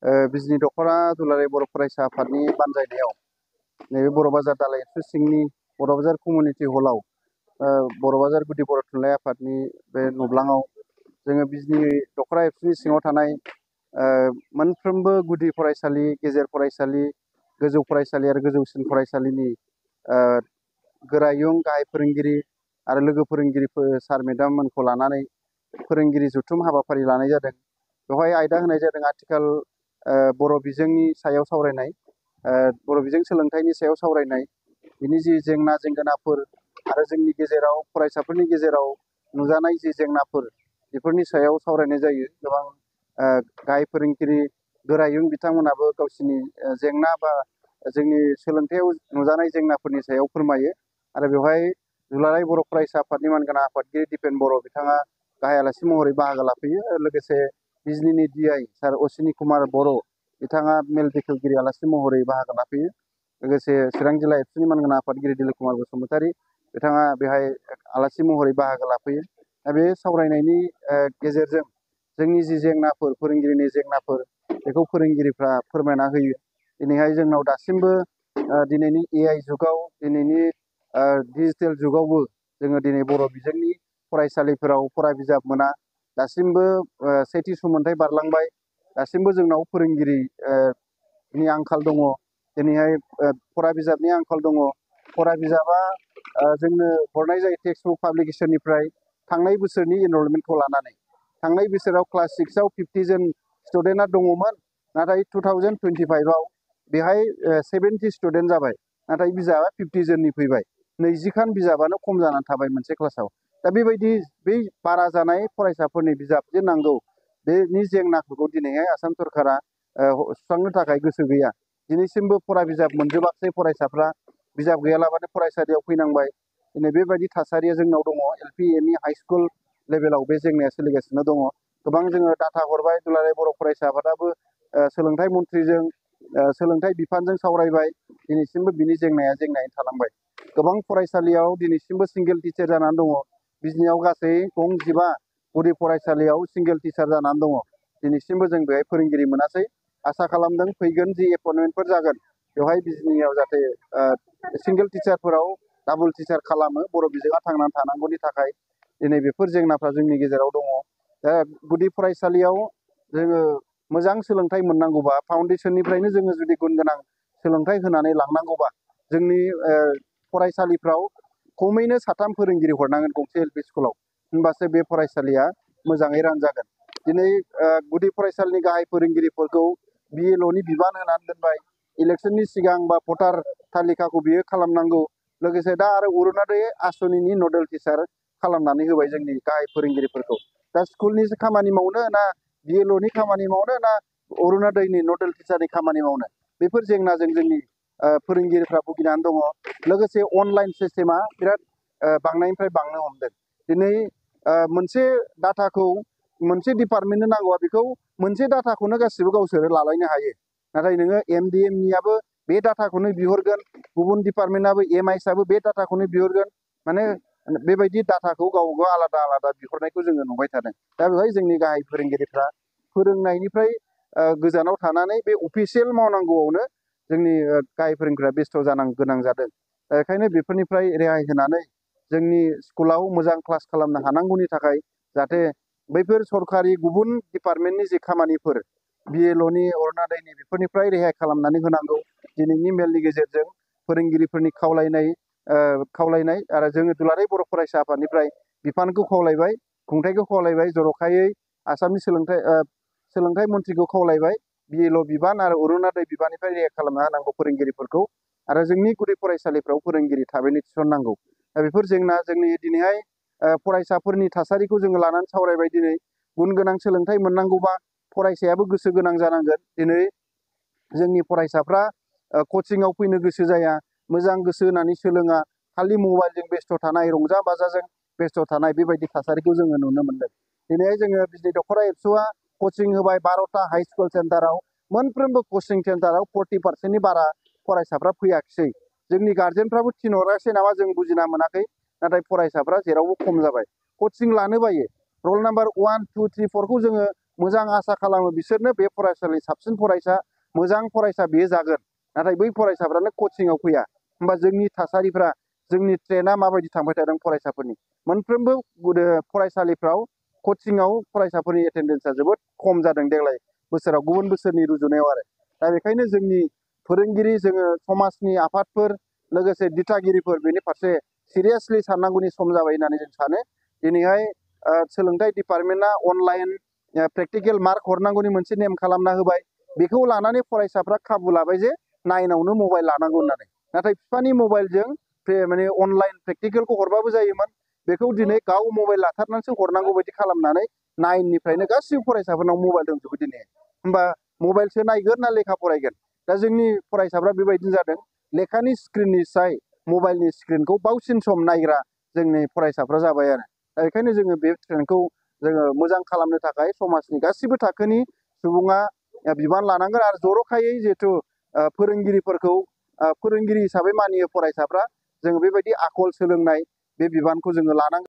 बिजनी दख'रा दुलाराय बर' फरायसा आफादनि बानजायनायाव नैबे बर' बाजार दालाइ एबसु सिंनि बर' बाजार कमिउनिटि हलाव बर' बाजार गुदि बर' थुनलाइ आफादनि बे नब्लाङाव जोङो बिजनी दख'रा एबसुनि सिङाव थानाय मोनफ्रोमबो गुदि फरायसालि, गेजेर फरायसालि, गोजौ फरायसालि आरो गोजौसिन फरायसालिनि गोरायुं गाहाय फोरोंगिरि आरो लोगो फोरोंगिरिफोर सार मेडाममोनखौ लानानै फोरोंगिरि जथुम हाबाफारि लानाय जादों। बेवहाय आयदा होनाय जादों आथिखाल बर' बिजोंनि सायाव सावरायनाय, बर' बिजों सोलोंथाइनि सायाव सावरायनाय, बिनि जि जेंना जेंगोनाफोर आरो जोंनि गेजेराव फरायसाफोरनि गेजेराव नुजानाय जि जेंनाफोर बेफोरनि सायाव सावरायनाय जायो। गोबां गाहाय फोरोंगिरि गोरायुं बिथांमोनाबो गावसिनि जेंना बा जोंनि सोलोंथायाव नुजानाय जेंनाफोरनि सायाव फोरमायो आरो बेवहाय दुलाराय बर' फरायसा आफादनि मानगोनां आफादगिरि दिपेन बर' बिथाङा गाहाय आलासि महरै बाहागो लाफैयो। लोगोसे बिजनीनि DI सार अश्विनी कुमार बर' बिथाङा मेल बेखेवगिरि आलासि महरै बाहागो लाफैयो। लोगोसे चिरां जिल्ला एबसुनि मानगोनां आफादगिरि दिलीप कुमार बसुमतारी बिथाङा बेहाय आलासि महरै बाहागो लाफैयो। दा बे सावरायनायनि गेजेरजों जोंनि जि जेंनाफोर, फोरोंगिरिनि जेंनाफोर, बेखौ फोरोंगिरिफ्रा फोरमायना होयो। दिनैहाय जोंनाव दासिमबो दिनैनि AI जुगाव, दिनैनि डिजिटेल जुगावबो जोङो दिनै बर' बिजोंनि फरायसालिफोराव फरा बिजाब मोना। दासिमबो सेथि सोलोंथाइ बारलांबाय, दासिमबो जोंनाव फोरोंगिरिनि आंखाल दङ। दिनैहाय फरा बिजाबनि आंखाल दङ। फरा बिजाबा जोंनो हरनाय जायो टेक्सट बुक पाब्लिकेसननिफ्राय थांनाय बोसोरनि एनरलमेन्टखौ लानानै। थांनाय बोसोराव क्लास 6आव 50 जन स्टुडेन्टआ दङमोन, नाथाय 2025आव बेहाय 70 स्टुडेन्ट जाबाय, नाथाय बिजाबा 50 जननि फैबाय। 20 खान बिजाबानो खम जानानै थाबाय मोनसे क्लासाव। दा बेबायदि बै बारा जानाय फरायसाफोरनि बिजाब जे नांगौ, बेनि जेंनाफोरखौ दिनैहाय आसाम सरकारा सुस्रांनो थाखाय गोसो गैया। दिनैसिमबो फरा बिजाब मोनजोबाखसै, फरायसाफ्रा बिजाब गैयालाबानो फरायसालियाव फैनांबाय। दिनै बेबायदि थासारिया जोंनाव दङ। LP, ME, हाइ स्कुल लेभेलाव बे जेंनाया सोलिगासिनो दङ। गोबां जोङो डाटा हरबाय, दुलाराय बर' फरायसा आफादाबो सोलोंथाइ मन्थ्रिजों, सोलोंथाइ बिफानजों सावरायबाय। दिनैसिमबो बिनि जेंनायैनो थालांबाय। गोबां फरायसालियाव दिनैसिमबो सिंगेल टिचार जानानै दङ। बिजनीयाव गासै गं 15 गुदि फरायसालियाव सिंगेल टिचार जानानै दङ। दिनैसिमबो जों बेहाय फोरोंगिरि मोनासै। आसा खालामदों फैगोन जि एपइन्टमेन्टफोर जागोन, बेवहाय बिजनीयाव जाहाथे सिंगेल टिचारफोराव डाबल टिचार खालामो, बर' बिजोङा थांनानै थानांगौनि थाखाय। दिनै बेफोर जेंनाफ्रा जोंनि गेजेराव दङ। दा गुदि फरायसालियाव जोङो मोजां सोलोंथाइ मोननांगौबा, फाउन्डेसननिफ्रायनो जोङो जुदि गुन गोनां सोलोंथाइ होनानै लांनांगौबा, जोंनि फरायसालिफ्राव खमैनो 3 फोरोंगिरि हरनांगोन गंसे LP स्कुलाव, होनबासो बे फरायसालिया मोजाङै रान जागोन। दिनै गुदि फरायसालिनि गाहाय फोरोंगिरिफोरखौ BLOनि बिबान होनानै दोनबाय। इलेक्सननि सिगां बा भटार तालिकाखौ बियो खालामनांगौ। लोगोसे दा आरो अरुनदय आसनिनि नडेल टिचार खालामनानै होबाय जोंनि गाहाय फोरोंगिरिफोरखौ। दा स्कुलनि खामानि मावनो ना BLOनि खामानि मावनो ना अरुनदयनि नडेल टिचारनि खामानि मावनो, बेफोर जेंनाजों जोंनि फोरोंगिरिफ्रा भुगिनानै दङ। लोगोसे अनलाइन सिस्टेमा बिराद बांनायनिफ्राय बांनो हमदों। दिनै मोनसे डाटाखौ मोनसे डिपार्टमेन्टनो नांगौबा बेखौ मोनसे डाटाखौनो गासिबो गावसोरो लालायनो हायो। नाथाय नोङो MDMनियाबो बे डाटाखौनो बिहरगोन, गुबुन डिपार्टमेन्टआबो MISआबो बे डाटाखौनो बिहरगोन। माने बेबायदि डाटाखौ गावबा आलादा आलादा बिहरनायखौ जोङो नुबाय थादों। दा बेवहाय जोंनि गाहाय फोरोंगिरिफ्रा फोरोंनायनिफ्राय गोजानाव थानानै बे अफिसियेल मावनांगौआवनो जोंनि गाहाय फोरोंगिरिफ्रा बेस्थ' जानो गोनां जादों। बेखायनो बेफोरनिफ्राय रेहाय होनानै जोंनि स्कुलाव मोजां क्लास खालामनो हानांगौनि थाखाय जाहाथे बैफोर सरकारि गुबुन डिपार्टमेन्टनि जि खामानिफोर, BLOनि, अरुनदयनि, बेफोरनिफ्राय रेहाय खालामनानै होनांगौ। दिनैनि मेलनि गेजेरजों फोरोंगिरिफोरनि खावलायनाय आरो जोङो दुलाराय बर' फरायसा आफादनिफ्राय बिफानखौ खावलायबाय, खुंथायखौ खावलायबाय, जर'खायै आसामनि सोलोंथाइ मन्थ्रिखौ खावलायबाय, BLO बिबान आरो अरुनदय बिबाननिफ्राय रेहाय खालामना होनांगौ फोरोंगिरिफोरखौ, आरो जोंनि गुदि फरायसालिफ्राव फोरोंगिरि थाबैनो थिसननांगौ। दा बेफोर जेंना जोंनि दिनैहाय फरायसाफोरनि थासारिखौ जोङो लानानै सावरायबाय। दिनै गुन गोनां सोलोंथाइ मोननांगौबा फरायसायाबो गोसो गोनां जानांगोन। दिनै जोंनि फरायसाफ्रा कचिंआव फैनो गोसो जाया, मोजां गोसो होनानै सोलोङा, खालि मबाइलजों बेस्थ' थानाय, रंजा बाजाजों बेस्थ' थानाय, बेबायदि थासारिखौ जोङो नुनो मोनदों। दिनैहाय जोङो बिजनी दख'रा एबसुआ कचिं होबाय 12टा हाइ स्कुल सेन्टाराव। मोनफ्रोमबो कचिं सेन्टाराव 40% बारा फरायसाफ्रा फैयाखिसै। जोंनि गार्जेनफ्राबो थिनहराखिसै नामा जों बुजिना मोनाखै, नाथाय फरायसाफ्रा जेरावबो खम जाबाय। कचिं लानो बायो। रल नाम्बार 1, 2, 3, 4खौ जोङो मोजां आसा खालामो बिसोरनो बे फरायसालि साबसिन फरायसा मोजां फरायसा बेयो जागोन। नाथाय बै फरायसाफ्रानो कचिंआव फैया। होमबा जोंनि थासारिफ्रा जोंनि ट्रेन्डआ माबायदि थांबाय थादों फरायसाफोरनि मोनफ्रोमबो फरायसालिफ्राव कचिंआव फरायसाफोरनि एटेन्डेन्सआ जोबोद खम जादों देग्लाय बोसोराव गुबुन बोसोरनि रुजुनायाव आरो। दा बेखायनो जोंनि फोरोंगिरि जोङो समाजनि आफादफोर लोगोसे दिथागिरिफोर बेनि फारसे सिरियासलि साननांगौनि सम जाबाय होननानै जों सानो। दिनैहाय सोलोंथाइ डिपार्टमेन्टआ अनलाइन प्रेक्टिकेल मार्क हरनांगौनि मोनसे नेम खालामना होबाय। बेखौ लानानै फरायसाफ्रा खाबु लाबाय जे 9आवनो मबाइल लानांगौ होननानै। नाथाय बिफानि मबाइलजों माने अनलाइन प्रेक्टिकेलखौ हरबाबो जायोमोन। बेखौ दिनै गाव मबाइल लाथारनानैसो हरनांगौ बायदि खालामनानै 9निफ्रायनो गासिबो फरायसाफोरनाव मबाइल दंजोबो दिनै। होमबा मबाइलसो नायगोन ना लेखा फरायगोन? दा जोंनि फरायसाफ्रा बेबायदिनो जादों। लेखानि स्क्रिननिसाय मबाइलनि स्क्रिनखौ बावसिन सम नायग्रा जोंनि फरायसाफ्रा जाबाय आरो। दा बेखायनो जोङो बे ट्रेन्डखौ जोङो मोजां खालामनो थाखाय समाजनि गासिबो थाखोनि सुबुङा बिबान लानांगोन आरो जर'खायै जिहेथु फोरोंगिरिफोरखौ फोरोंगिरि हिसाबै मानियो फरायसाफ्रा जोङो बेबायदि आखल सोलोंनाय बे बिबानखौ जोङो लानांगोन।